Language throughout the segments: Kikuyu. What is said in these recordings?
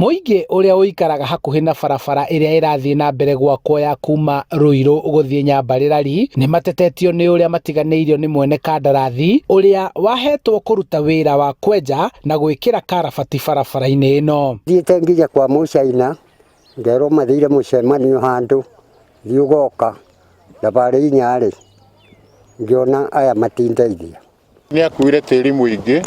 Mũingĩ ũrĩa ũikaraga hakuhĩ na barabara ĩrĩa ĩrathiĩ na mbere gwakwo ya kuma Ruiru gũthiĩ Nyambarĩrari nĩ matetetio nĩ ũrĩa matiganĩirio nĩ mwene kandarathi ũrĩa wahetwo kũruta wĩra wa kwenja na gwĩkĩra karabati barabara-inĩ ĩno. Thiĩte nginya kwa Mũcaina ngerwo mathire mũcemanio handũ thiĩ ũgoka thabarĩ inya-rĩ ngĩona aya matindeithia. Nĩ akuire tĩri mũingĩ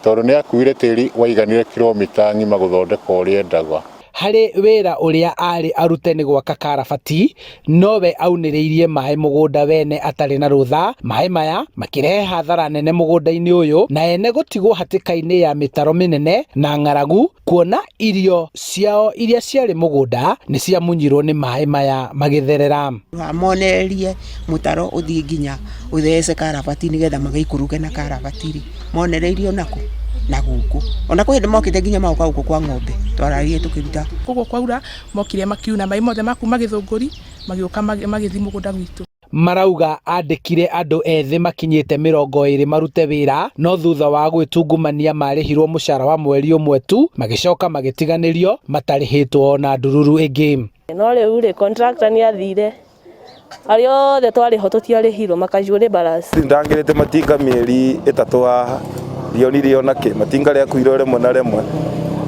tondũ nĩ akuire tĩri waiganire kiromita ng'ima gũthondeka ũrĩa endaga. Harĩ wĩra ũrĩa arĩ arute nĩ gwaka karabati, nowe aunĩrĩirie maĩ mũgũnda wene atarĩ na rũtha, maĩ maya makĩrehe hathara nene mũgũnda-inĩ ũyũ na ene gũtigwo hatĩka-inĩ ya mĩtaro mĩnene na ng'aragu kuona irio ciao iria ciarĩ mũgũnda nĩ ciamunyirwo nĩ maĩ maya magĩtherera. Monererie mũtaro ũthiĩ nginya ũthece karabati nĩgetha magĩikũrũke na karabati rĩ, monereirio nakũ? Na gũkũ. Ona kwĩ hĩndĩ mokĩte nginya magoka gũkũ kwa ng'ombe, twararire tũkĩruta. Koguo kwaura mokire makiuna maĩ mothe ma kuma Gĩthũngũri magĩũka magĩthiĩ mũgũnda gwitũ. Marauga andĩkire andũ ethĩ makinyĩte 20 marute wĩra no thutha wa gwĩtungumania marĩhirwo mũcara wa mweri ũmwe tu magĩcoka magĩtiganĩrio matarĩhĩtwo ona ndururu ĩngĩ. No rĩu rĩ, contractor nĩ athire, arĩa othe twarĩ ho tũtiarĩhirwo, makaiywo nĩ balance. Ndangĩrĩte matinga mĩeri ĩtatũ haha ndionire ona kĩ, matinga rĩakuire o rĩmwe na rĩmwe,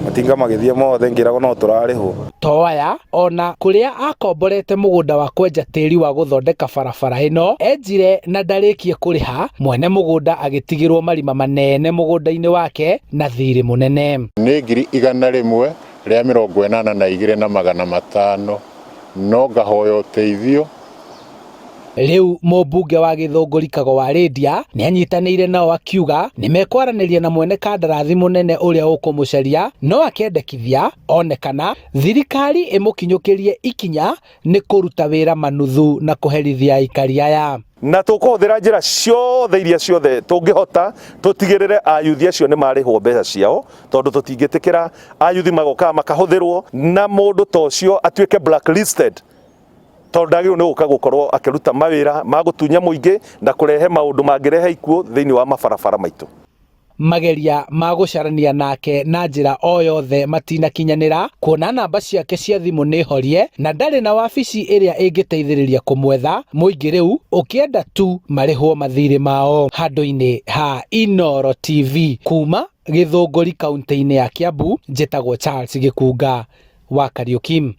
matinga magĩthiĩ mothe ngĩragwo no tũrarĩhwo. To aya ona kũrĩa akomborete mũgũnda wa kwenja tĩri wa gũthondeka barabara ĩno enjire na ndarĩkie kũrĩha, mwene mũgũnda agĩtigĩrwo marima manene mũgũnda-inĩ wake na thirĩ mũnene. Nĩ 182,500 no ngahoya ũteithio. Rĩu mũmbunge wa Gĩthũngũri Kago wa Rĩndia nĩanyitanĩire nao akiuga nĩmekwaranĩria na mwene kandarathi mũnene ũrĩa ũkũmũcaria no akendekithia one kana thirikari ĩmũkinyũkĩrie ikinya nĩ kũruta wĩra manuthu na kũherithia aikari aya. Na tũkũhũthĩra njĩra ciothe iria ciothe tũngĩhota tũtigĩrĩre ayuthi acio nĩ marĩhwo mbeca ciao, tondũ tũtingĩtĩkĩra ayuthi magokaga makahũthĩrwo na mũndũ ta ũcio atuĩke blacklisted, tondũ ndagĩrĩirwo nĩ gũka gũkorwo akĩruta mawĩra ma gũtunya mũingĩ na kũrehe maũndũ mangĩrehe ikuũ thĩinĩ wa mabarabara maitũ. Mageria ma gũcarania nake na njĩra o yothe matinakinyanĩra kuona namba ciake cia thimũ nĩ horie na ndarĩ na wabici ĩrĩa ĩngĩteithĩrĩria kũmwetha, mũingĩ rĩu ũkĩenda tu marĩhwo mathirĩ mao. Handũ-inĩ ha Inooro TV kuma Gĩthũngũri kaũntĩ-inĩ ya Kiambu, njĩtagwo Charles Gĩkunga wa Kariuki.